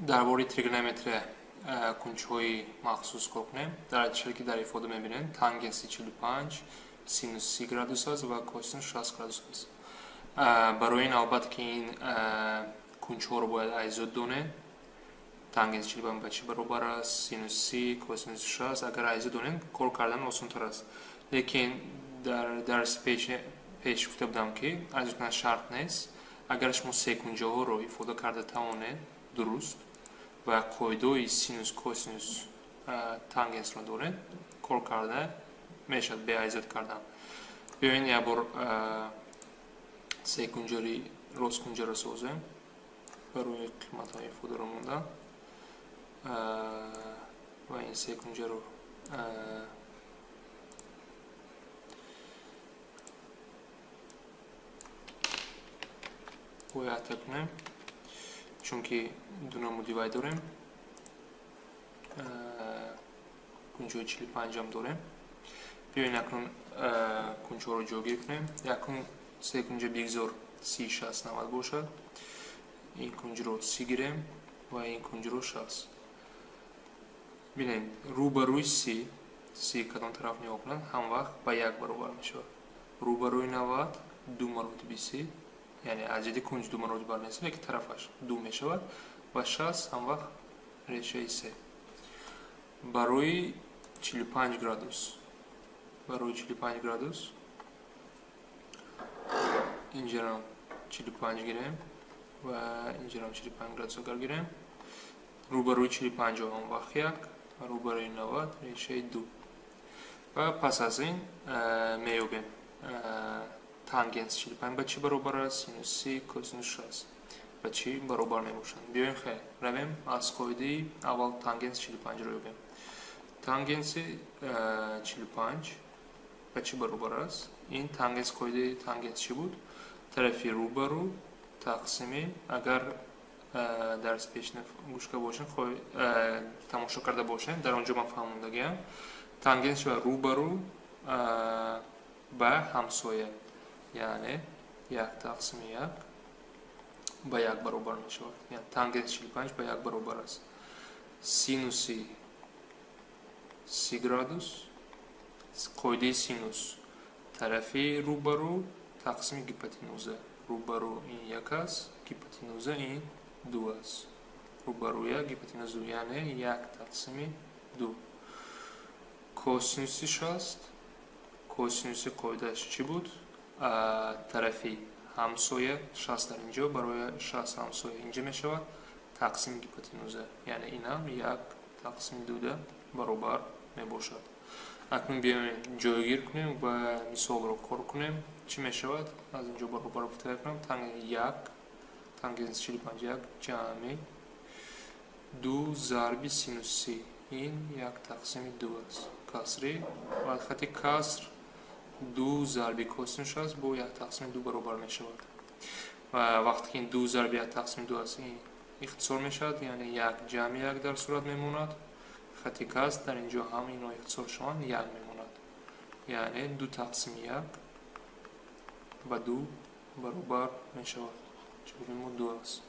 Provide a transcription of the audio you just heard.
Дар бораи тригонометрия кунҷҳои махсус кор кунем. Дар чизе ки дар ифода мебинем, тангенси 45, синус 30 градус аст ва косинус 60 градус аст. Барои ин, албатта, ки ин кунҷҳоро бояд айзод донем. Тангенс 45 ба чӣ баробар аст, синус 30, косинус 60, агар айзод донем, кор кардан осонтар аст. Лекин дар дарси пеш гуфта будам, ки айзод кардан шарт нест. Агар шумо секунҷаҳоро ифода карда тавонед дуруст ва қоидаҳои синус, косинус, тангенсро доред, кор карда мешавад бе айзод кардан. Биёед, як бор секунҷари росткунҷаро созем барои қиматҳои ифодаро мондан ва ин секунҷаро бояд кунем, чунки ду намуди вай дорем, кунҷҳои 45-ам дорем. Биёед, акнун кунҷҳоро ҷойгир кунем. Якум секунҷа бигзор 30, 60, 90 бошад. Ин кунҷро 30 гирем ва ин кунҷро 60. Бинем, рӯ ба рӯи 30, 30 кадом тараф нигоҳ кунад, ҳамвақт ба як баробар мешавад. Рӯ ба рӯи 90 ду маротиби 30, яъне аз ҷиҳати кунҷ ду маротиба нест, лекин тарафаш ду мешавад, ва 60 ҳамвақт решаи се. Барои 45 градус, барои 45 градус инҷарам 45 гирем ва инҷарам 45 градус агар гирем, рӯбарӯи 45 ҳамвақт як ва рӯбарӯи 90 решаи ду. Ва пас аз ин меёбем тангенс 45 ба чӣ баробар аст, синус 30, косинус 60 ба чӣ баробар мебошанд. Биёем, хел равем, аз қоидаи аввал тангенс 45-ро ёбем. Тангенси 45 ба чӣ баробар аст? Ин тангенс, қоидаи тангенс чӣ буд? Тарафи рӯбарӯ тақсими, агар дарси пешина гӯш карда бошем, тамошо карда бошем, дар он ҷо ман фаҳмондагиам. Тангенс шавад рӯбарӯ ба ҳамсоя, яъне як тақсими як ба як баробар мешавад. Яъне тангенс 45 ба як баробар аст. Синуси 30 градус, қоидаи синус: тарафи рӯбарӯ тақсими гипотенуза. Рӯбарӯ ин як аст, гипотенуза ин ду аст. Рӯбарӯ як, гипотенуза ду, яъне як тақсими ду. Косинуси 60, косинуси қоидааш чӣ буд? Тарафи ҳамсоя, 60 дар инҷо, барои 60 ҳамсоя инҷа мешавад, тақсими гипотенуза, яъне инам як тақсими дуда баробар мебошад. Акнун биёем, ҷойгир кунем ва мисолро кор кунем. Чӣ мешавад? Аз инҷо баробар гуфта кунам: тангенс як, тангенс 45 як ҷамъи ду зарби синус 30, ин як тақсими ду аст, касри ва хати каср ду зарби косинус аст, бо як тақсими ду баробар мешавад. Ва вақте ки ин ду зарби як тақсими ду аст, ин ихтисор мешавад, яъне як ҷамъи як дар сурат мемонад. Хати каср дар инҷо ҳам ино ихтисор шаванд, як мемонад, яъне ду тақсими як ба ду баробар мешавад. Ҷавоби мо ду аст.